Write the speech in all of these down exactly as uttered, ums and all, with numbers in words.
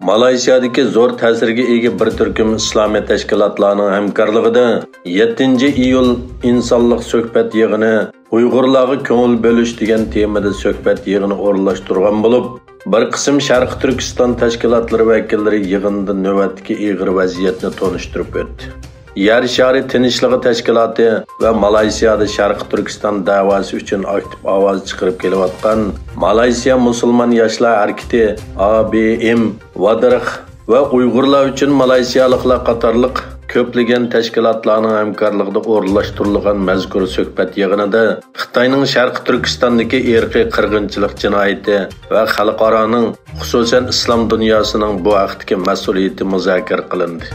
مالايسىيادىكى زور تەسىرگە ئىگە بىر تۈركۈم ئىسلامىي تەشكىلاتلارنىڭ ھەمكارلىقىدا يەتتىنچى ئىيۇل ئىنسانلىق سۆھبەت يىغىنى ئۇيغۇرلارغا كۆڭۈل بۆلۈش دېگەن تېمىدا سۆھبەت يىغىنى ئورۇنلاشتۇرغان بولۇپ، بىر قىسىم شەرقىي تۈركىستان تەشكىلاتلىرى ۋەكىللىرى يىغىندا نۆۋەتتىكى ئېغىر ۋەزىيەتنى تونۇشتۇرۇپ ئۆتتى. يەر شارى تىنچلىقى تەشكىلاتى ۋە مالايسىيادا شەرقىي تۈركىستان دەۋاسى ئۈچۈن ئاكتىپ ئاۋاز چىقىرىپ كېلىۋاتقان مالايسىيا مۇسۇلمان ياشلار ھەرىكىتى، ئا بى ئېم، ۋادىرخ ۋە ئۇيغۇرلار ئۈچۈن مالايسىيالىقلار قاتارلىق كۆپلىگەن تەشكىلاتلارنىڭ ھەمكارلىقىدا ئورۇنلاشتۇرۇلغان مەزكۇر سۆھبەت يىغىنىدا خىتاينىڭ شەرقىي تۈركىستاندىكى ئىرقىي قىرغىنچىلىق جىنايىتى ۋە خەلقئارانىڭ، خۇسۇسەن، ئىسلام دۇنياسىنىڭ بۇ ھەقتىكى مەسئۇلىيىتى مۇزاكىرە قىلىندى.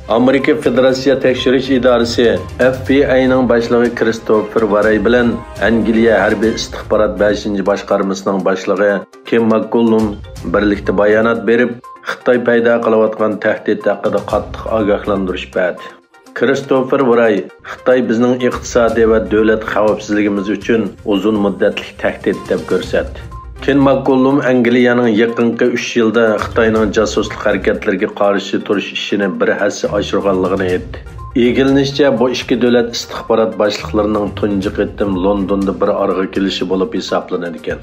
ئامېرىكا فېدېراتسىيە تەكشۈرۈش ئىدارىسى، ئېف بى ئاي نىڭ باشلىقى كىرىستوفېر ۋاراي بىلەن ئەنگلىيە ھەربىي ئىستىخبارات بەشىنچى باشقارمىسىنىڭ باشلىقى كىم ماككوللۇم بىرلىكتە بايانات بېرىپ، خىتاي پەيدا قىلىۋاتقان تەھدىت ھەققىدە قاتتىق ئاگاھلاندۇرۇش بەردى. كىرىستوفېر ۋراي، خىتاي بىزنىڭ ئىقتىسادىي ۋە دۆلەت خەۋپسىزلىكىمىز ئۈچۈن ئۇزۇن مۇددەتلىك تەھدىت دەپ كۆرسەتتى. كىم ماككوللۇم ئەنگلىيەنىڭ يېقىنقى ئۈچ يىلدا خىتاينىڭ جاسۇسلۇق ھەرىكەتلىرىگە قارشى تۇرۇش ئىشىنى بىر ھەسسە ئاشۇرغانلىقىنى ئېيتتى. ئىگىلىنىشىچە، بۇ ئىككى دۆلەت ئىستىخبارات باشلىقلىرىنىڭ تۇنجى قېتىم لوندوندا بىر ئارىغا كېلىشى بولۇپ ھېسابلىنىدىكەن.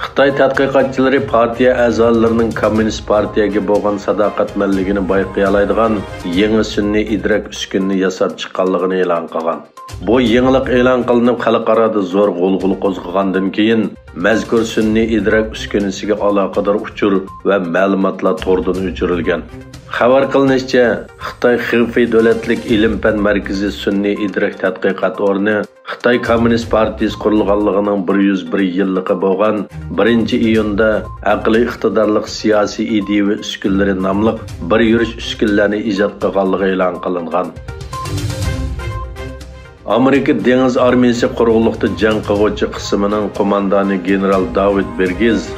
خىتاي تەتقىقاتچىلىرى پارتىيە ئەزالىرىنىڭ كوممۇنىست پارتىيەگە بولغان ساداقەتمەنلىكىنى بايقىيالايدىغان يېڭى سۈنئىي ئىدراك ئۈسكۈنىنى ياساپ چىققانلىقىنى ئېلان قىلغان. بۇ يېڭىلىق ئېلان قىلىنىپ، خەلقئارادا زور غۇلغۇلا قوزغىغاندىن كېيىن، مەزكۇر سۈنئىي ئىدراك ئۈسكۈنىسىگە ئالاقىدار ئۇچۇر ۋە مەلۇماتلار توردىن ئۆچۈرۈلگەن. خەۋەر قىلىنىشىچە، خىتاي خېفېي دۆلەتلىك ئىلىم-پەن مەركىزى سۈنئىي ئىدراك تەتقىقات ئورنى خىتاي كوممۇنىست پارتىيىسى قۇرۇلغانلىقىنىڭ بىر يۈز بىر يىللىقى بولغان بىرىنچى ئىيۇندا ئەقلىي ئىقتىدارلىق سىياسىي ئىدىيىۋى ئۈسكۈنىلىرى ناملىق بىر يۈرۈش ئۈسكۈنىلەرنى ئىجاد قىلغانلىقى ئېلان قىلىنغان. ئامېرىكا دېڭىز ئارمىيىسى قۇرۇقلۇقتا جەڭ قىلغۇچى قىسمىنىڭ قوماندانى گېنېرال داۋىد بېرگېز،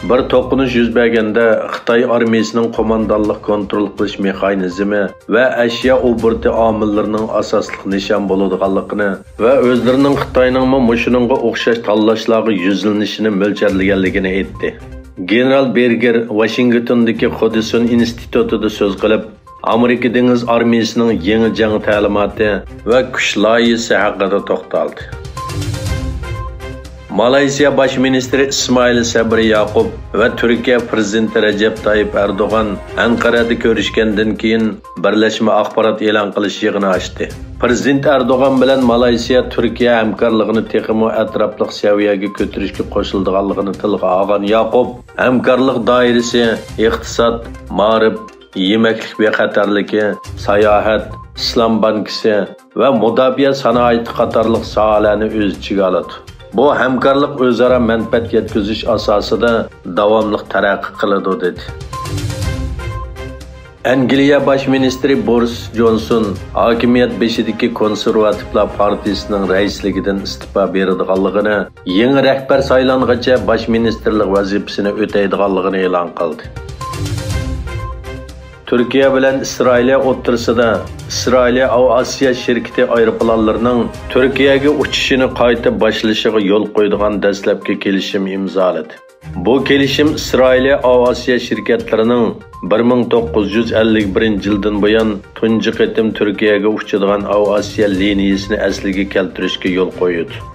بىر توقۇنۇش يۈز بەرگەندە، خىتاي ئارمىيىسىنىڭ قوماندانلىق كونترول قىلىش مېخانىزمى ۋە ئەشيا ئوبوروتى ئامىللىرىنىڭ ئاساسلىق نىشان بولىدىغانلىقىنى ۋە ئۆزلىرىنىڭ خىتاينىڭمۇ مۇشۇنىڭغا ئوخشاش تاللاشلارغا يۈزلىنىشىنى مۆلچەرلىگەنلىكىنى ئېيتتى. گېنېرال بېرگېر ۋاشىنگتوندىكى خۇدسون ئىنستىتۇتىدا سۆز قىلىپ، ئامېرىكا دېڭىز ئارمىيىسىنىڭ يېڭى جەڭ تەلىماتى ۋە كۈچ لايىھىسى ھەققىدە توختالدى. مالايسىيا باش مىنىستىرى ئىسمائىل سەبرى ياقۇپ ۋە تۈركىيە پىرېزىدېنتى رەجەپ تايىپ ئەردوغان ئەنقەرەدە كۆرۈشكەندىن كېيىن، بىرلەشمە ئاخبارات ئېلان قىلىش يىغىنى ئاچتى. پىرېزىدېنت ئەردوغان بىلەن مالايسىيا تۈركىيە ھەمكارلىقىنى تېخىمۇ ئەتراپلىق سەۋىيەگە كۆتۈرۈشكە قوشۇلىدىغانلىقىنى تىلغا ئالغان ياقۇپ، ھەمكارلىق دائىرىسى ئىقتىساد، مائارىپ، يېمەكلىك بىخەتەرلىكى، ساياھەت، ئىسلام بانكىسى ۋە مۇداپىئە سانائىتى قاتارلىق ساھەلەرنى ئۆز ئىچىگە ئالىدۇ. بۇ ھەمكارلىق ئۆزئارا مەنپەئەت يەتكۈزۈش ئاساسىدا داۋاملىق تەرەققىي قىلىدۇ، دېدى. ئەنگلىيە باش مىنىستىرى بورىس جونسون ھاكىمىيەت بېشىدىكى كونسېرۋاتىپلار پارتىيىسىنىڭ رەئىسلىكىدىن ئىستېپا بېرىدىغانلىقىنى، يېڭى رەھبەر سايلانغىچە باش مىنىستىرلىق ۋەزىپىسىنى ئۆتەيدىغانلىقىنى ئېلان قىلدى. تۈركىيە بىلەن ئىسرائىلىيە ئوتتۇرىسىدا ئىسرائىلىيە ئاۋىئاتسىيە شىركىتى ئايروپىلانلىرىنىڭ تۈركىيەگە ئۇچۇشىنى قايتا باشلىشىغا يول قويىدىغان دەسلەپكى كېلىشىم ئىمزالىدى. بۇ كېلىشىم ئىسرائىلىيە ئاۋىئاتسىيە شىركەتلىرىنىڭ بىر مىڭ توققۇز يۈز ئەللىك بىرىنچى يىلدىن بۇيان تۇنجى قېتىم تۈركىيەگە ئۇچىدىغان ئاۋىئاتسىيە لىنىيىسىنى ئەسلىگە كەلتۈرۈشكە يول قويىدۇ.